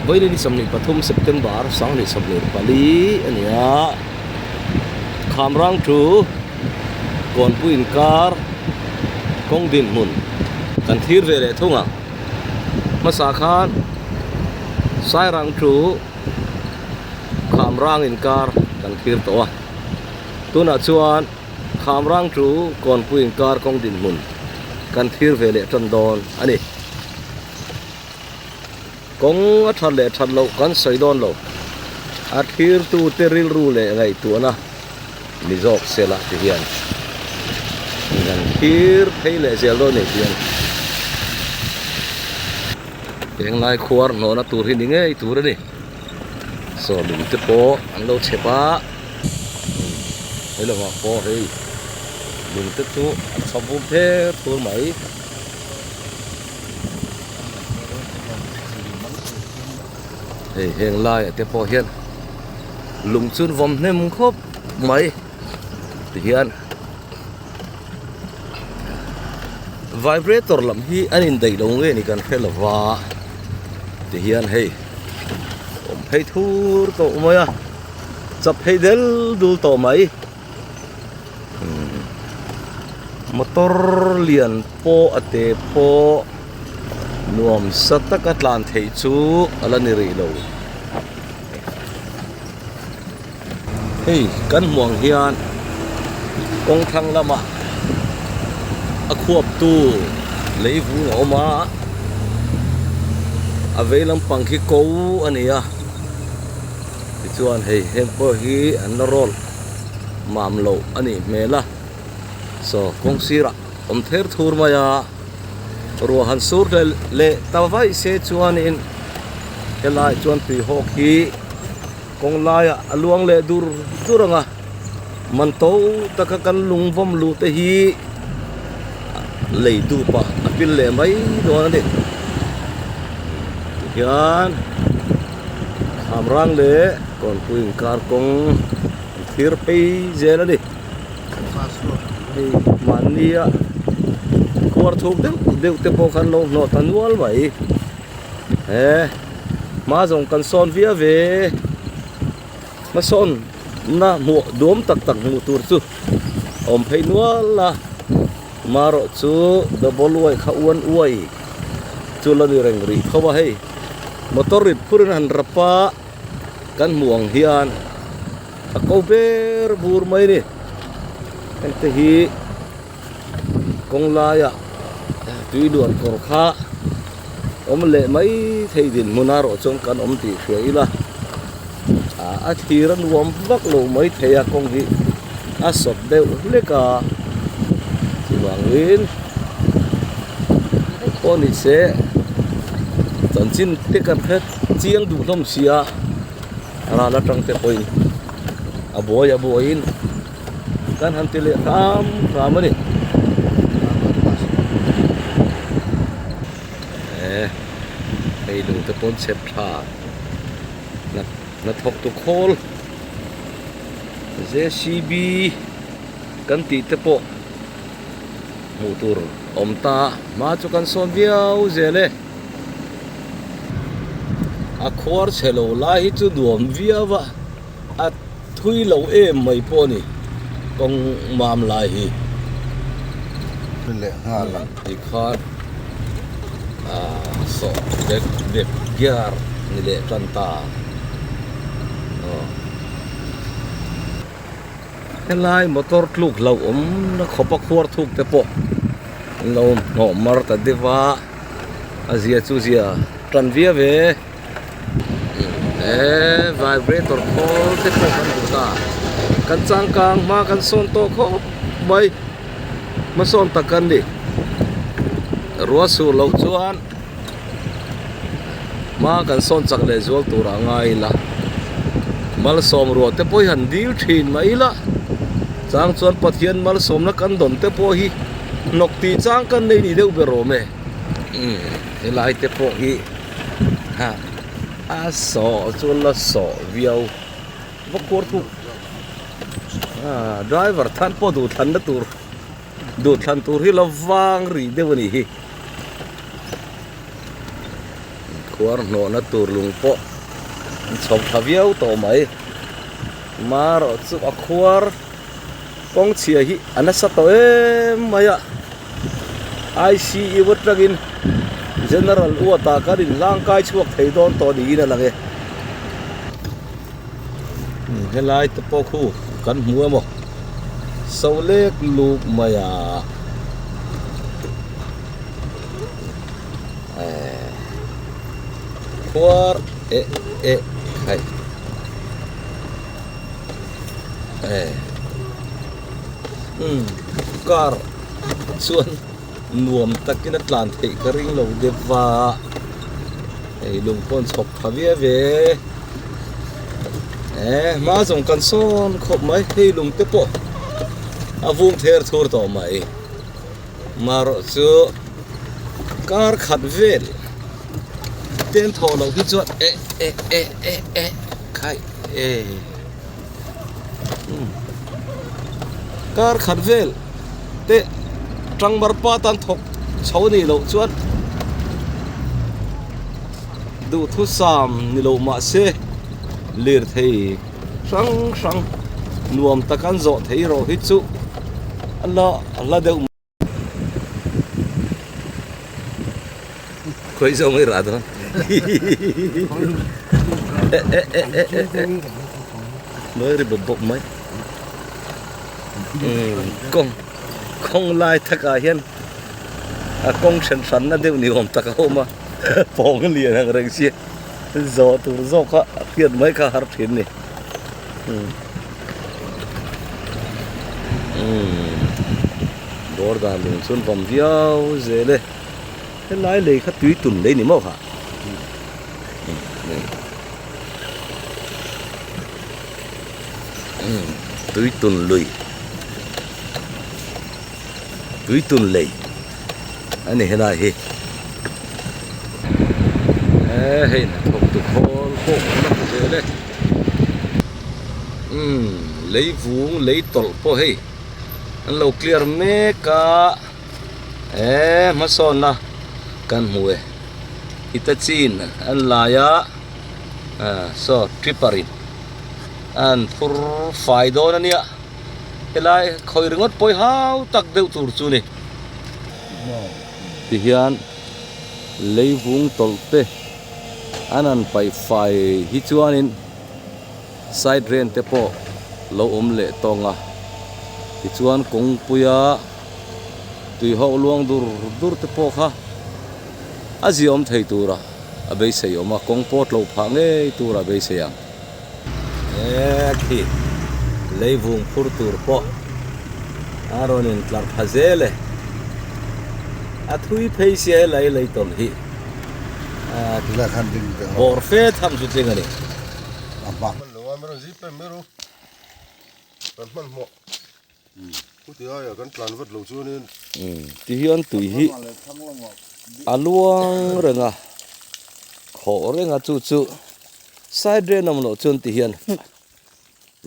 Vawiin ni 23 September 2024 a ni a, Khamrang thu Kawnpui inkar kawng dinhmun kan thlir ve leh thung ang. Hmasa khan Sairang thu Khamrang inkar kan thlir tawh a, tunah chuan Khamrang chu Kawnpui inkar kawng dinhmun kan thlir ve leh tan dawn a ni. Kawng a that leh that loh kan sawi dawn lo, a thlirtute rilru leh ngaihtuahna ni zawk se lah ti hian kan thlir phei leh zel dawn ni ti hian Penglai khuar hnawhna tur hi ni ngei tur a ni. Saw lung te pawh an lo chep a, helamah pawh hei lung te chu an chhawp vum ther thur mai. Hei heng laiah te pawh hian lung chu an vawm hnem khawp mai tihian vibrator lam hi an indaih lo nge ni kan hre lo va tihian hei awm phei thur tawh mai a chap phei del dul tawh mai. Motor lian pawh a te pawh nuam sa taka tlan theih chu a la ni rih lo. Hei kan hmuh ang hian kawng thlang lamah a khuap tu lei vung a awm a, a vei lampang khi ko a ni a tichuan hei heng pawh hi an la rawl. Mam loh a nih hmel a, saw kawng sirah awm ther thur mai a, ruah han sur leh leh ta vaih se chuanin helaiah chuan tui hawk hi kawng laiah a luang leh dur dur ang a, man to taka kan lung vawm luh te hi lei dup ah a pil leh mai dawn a ni tihian Khamrang leh Kawnpui inkar kawng an thlir phei zel a ni. Hei mahnia khuar thuk deuh deuh te pawh khan lo hnawh ta nual mai. He hma zawng kan sawn viau ve hmasawn na hmuh duam tak tak hmuh tur chu a awm phei nual a marawh chu double uai kha uan uai chu la ni reng rih tho a hei. Motor rit phur in han rap a, kan hmuh ang hian a ko ber bur mai a ni. Heng te hi kawng laiah tui luan kawr kha awm leh mai thei dinhmun a rawh chuan kan awm tih hria ila a thlir a nuam vak lo mai thei a kawng hi a sawt deuh hlek a chuvangin pawh ni se chanchin te kan hre chiang duh hlawm sia ral atang te pawhin a buai a buaiin kan han ti leh hram hram a ni e hei lung te pawn chep tha hnathawk tu khawl J_C_B kan tih te pawh. Hmuh tur awm ta hma chu kan sawn viau zel e. A khuar chhe lo lai hi chu nuam viau a, a thui lo em mai pawh a ni kawng mam lai hi. Leh nghal ang. Tikhan ah sawh dek dek gear ni leh tan ta. Aw. Helai motor tluk hlauhawm na khawpa khuar thuk te pawh an lo hnawh mar ta deuh a a zia chu zia tan viau e he vibrator khawl te pawh kan hmu ta kan changkang hma kan sawn tawh khawp mai hmasawn tak an ni ruah sur loh chuan hma kan sawn chak leh zual tur a ngai ila malsawm ruah te pawh hi han dil thin mai ila chang chuan Pathian malsawmna kan dawn te pawh hi hnawk tih chang kan nei ni deuh ber awm e umm helai te pawh hi ha a sawh chu la sawh viau va kuar thuk ah driver tan pawh duhthlanna tur duhthlan tur hi la vang rih deuh a nih hi. Khuar hnawhna tur lung pawh an chho tha viau tawh mai. Marawh chu a khuar kawng chhia hi a nasa tawh em mai a. ICU atangin General Uata kan inhlangkai chhuak thei dawn tawh niin a lang e. Helai te pawh khu kan hmu emaw so lek lup mai a. Khuar eh eh khai eh umm car chuan nuam takin a tlan theih ka ring lo deuh va hei lung pawh an chhawp tha viau ve eh hma zawng kan sawn khawp mai hei lung te pawh a vung ther thur tawh mai. Marawh chu kar khat vel ten thawh loh hi chuan eh eh eh eh eh khai eh kar khat vel te tangmar pa tan thawk chho a nih loh chuan duhthusam ni loh mahse lirthei hrang hrang nuam tak an zawh thei rawh hi chu a la a hla deuh khawi zawng i rah dawn eh eh eh eh eh eh nawi ri bawp bawp mai umm kawng kawng lai takah hian a kawng then hranna deuh ni awm tak a awm a pawng lian ang reng sia. Zawh tur zawk kha a hriat mai kha har thin ni. Umm bawr dan lung chuan vawm viau zel e. Helai lei kha tui tun lei ni maw kha? Umm tui tun lui tui tun lei. A ni helai hi eh hei hnathawk tu khawl pawh an la hmu zel e umm lei vung lei tawlh pawh hei an lo clear mek a eh hmasawnna kan hmu e Hitachi in an lai a ah saw tripper in an phur fai dawn a nia. Helai khawi ringawt pawi hau tak deuh tur chu ni. Tihian leivung tawlh te an han paih fai hi chuanin side rain te pawh lo awm leh tawng a. Tichuan kawngpuia tuihawk luang dur dur te pawh kha a ziaawm thei tura a beisei awm a, kawng pawh tlo phah ngei tura a beisei ang. He khi leivung phur tur pawh a rawn in tlar tha zel e. A thui phei sia helai lei tawlh hi bawr fe tham chu tling a ni. Tihian tui hi a luang reng a, khawh reng a chu chu side drain awm loh chuan tihian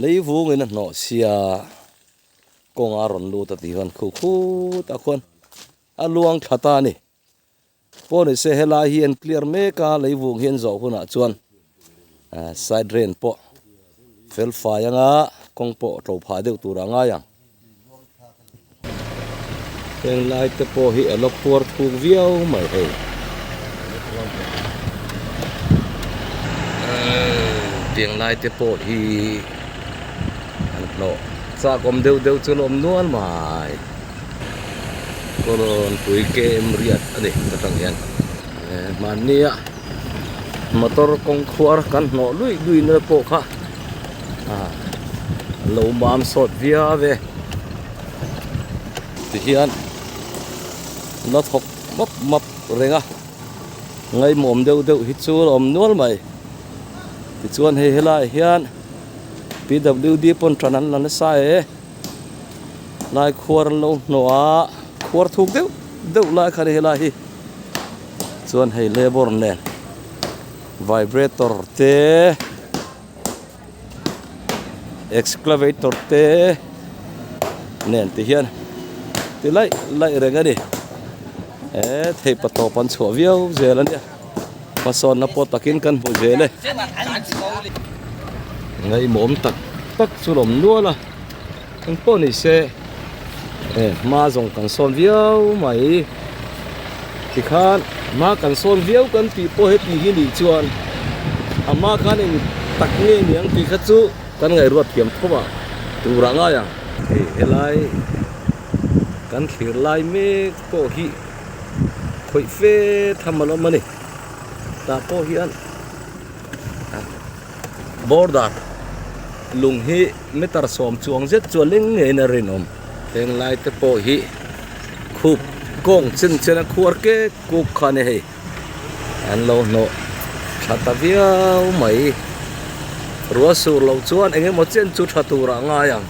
lei vungin a hnawh sia kawnga a rawn lut a tih hian khu khut ah khuan a luang thla ta a ni. Pawh ni se helai hi an clear mek a lei vung hian zawh hunah chuan side drain pawh fel fai anga kawng pawh tlo phah deuh tur a ngai ang. Heng lai te pawh hi a la khuar thuk viau mai hei. Tiang lai te pawh hi an hlawh chak awm deuh deuh chu a la awm nual mai. Kawlawnpui KM riat a ni ta tang hian hmannia motor kawng khuar kan hnawh luih luih na pawh kha ah lo mam sawt viau e tihian la thawk map map reng a ngaimawm deuh deuh hi chu a awm nual mai tichuan hei helaiah hian P_W_D pawn tan an la nasa e. Lai khuar an lo hnawh a, khuar thuk deuh deuh lai kha ni helai hi chuan hei labour nen vibrator te excavator te nen ti hian ti laih laih reng a ni he theih patawp an chhuah viau zel a nia. Hmasawnna pawh takin kan hmu zel e. Ngaihmawm tak tak chu lawm nual a, eng pawh ni se e hma zawng kan sawn viau mai. Tikhan hma kan sawn viau kan tih pawh heti hi nih chuan a hma khan eng tak nge niang tih kha chu kan ngaihruat thiam tho a tur ah ngai ang. Hei helai kan thlir lai mek pawh hi khawih fe tham a la awm a ni tah pawh hian border lung hi meter sawm chuang zet chu a leng ngeiin a rinawm heng lai te pawh hi khup kawng chen chen a khuar kek kuk kha a ni hei an lo hnawh tha ta viau mai ruah sur loh chuan eng emaw chen chu tha tur ah a ngai ang.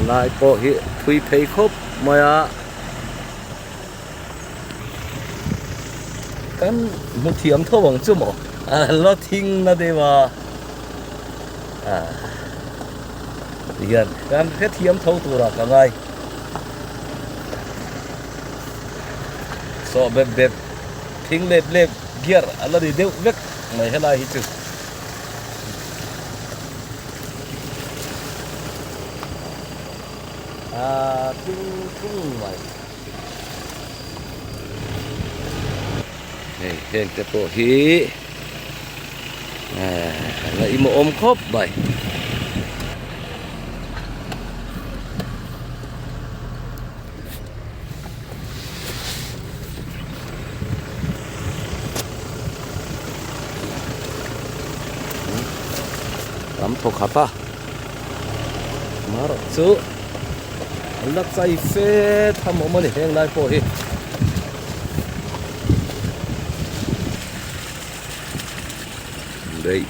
Lai pawh hi thui phei khawp mai a kan hmu thiam tho ang chu maw a la thing na deuh a ah tihian kan hrethiam tho turah ka ngai sawh bep bep thing lep lep gear a la ri deuh vek mai helai hi chu. Ah thing thung mai hei heng te pawh hi ah ngaihmawh awm khawp mai. Tam thaw khat a marawh chu an la chai fe tham awm a ni heng lai pawh hi. Beih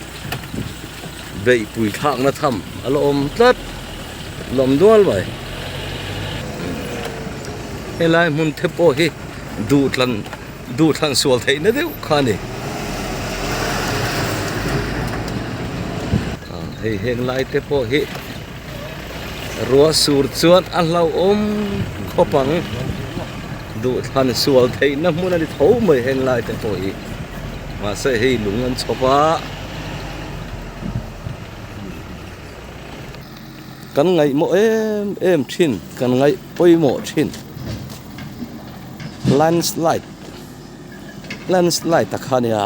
beihpui thlakna tham a la awm tlat lawm dual mai helai hmun te pawh hi duhtlan duhthlan sual theihna deuh kha a ni hei heng lai te pawh hi ruah sur chuan a hlauhawm khawp ang duhthlan sual theihna hmun a ni tho mai heng lai te pawh hi mahse hei lung an chhawp a. Kan ngaihmawh em em thin, kan ngaih pawimawh thin. Landslide landslide a kha nia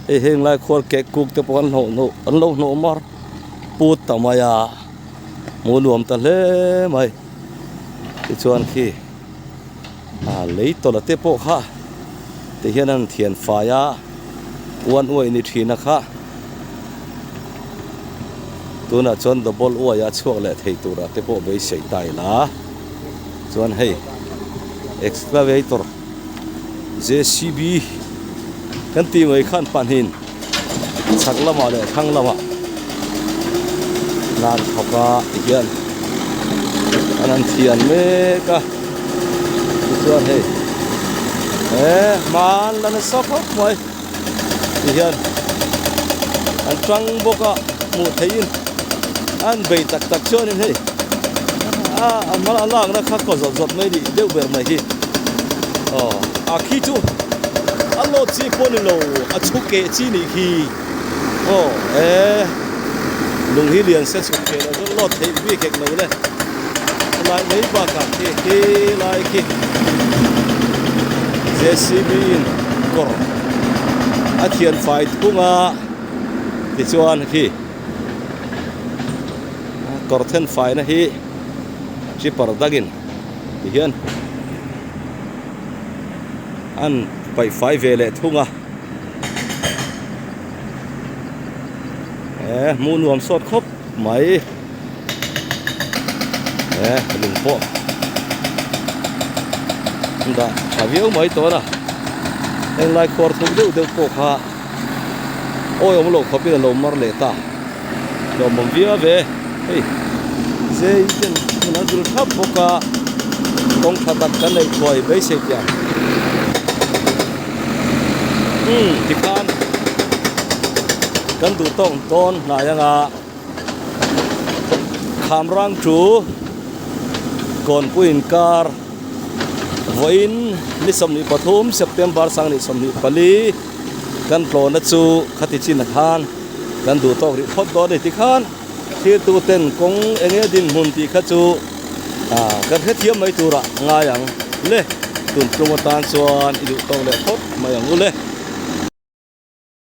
hei heng lai khual kek kuk te pawh an hlawh hnawh an lo hnawh mar put ta mai a hmuh nuam ta hle mai tichuan khi ah lei tawlh te pawh kha tihian an thian fai a uan uai ni thin a kha tunah chuan double uai a chhuak leh thei turah te pawh beisei ta ila chuan hei excavator J_C_B kan tih mai khan pahnihin chhak lamah leh thlang lamah nan thawk a tihian an han thian mek a tichuan hei he hman la nasa khawp mai tihian an tang bawk a hmuh theihin an bei tak tak chuanin hei a a hma a lakna kha kaw zawt zawt mai nih deuh ber mai hi aw a khi chu a lawt chi pawh ni lo a chhu keh chi nih khi aw e lung hi lian se chhuk keh loh chuan lawt theih bik hek lo le helai mai bakah khi khi lai khi J_C_B in kawr a thian fai thung a tichuan khi kawr then faina hi chipper dangin tihian an paih fai ve leh thung a eh hmuh nuam sawt khawp mai eh lung pawh an dah tha viau mai tawh a henglai khuar thuk deuh deuh pawh kha awi awm loh khawpin a lo mar leh ta lawmawm viau ve hei zei ten hmun an zul thap bawk a kawng tha tak kan neih thuai beisei teh ang umm tikhan kan duh tawk dawn hnai anga kham rang thu kawnpui inkar. Vawiin ni 23 September 2024 kan tlawhna chu khati chin a khan kan duh tawk rih phawt dawn a ni tikhan thirtu ten kawng eng nge dinhmun tih kha chu kan hrethiam mai turah ngai ang le. Tun tlung atan chuan i duh tawk leh phawt mai ang u le.